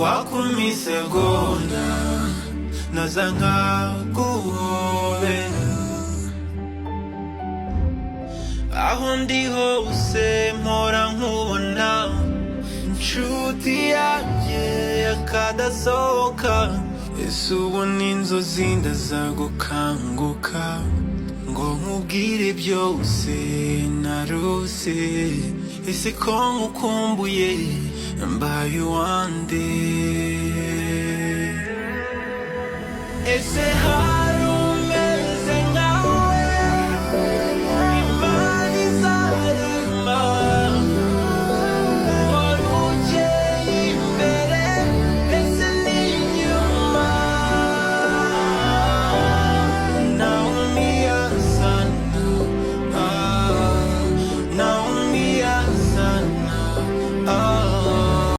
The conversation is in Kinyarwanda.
Uwakuma isegonda naza nkaguhobera. Aho ndi hose mpora nkubona, inshuti yanjye yakadasohoka. Ese ubu n'inzozi ndazagukanguka ngo nkubwire byose narose? Ese ko nkukumbuye, mbaye uwande? Ese ha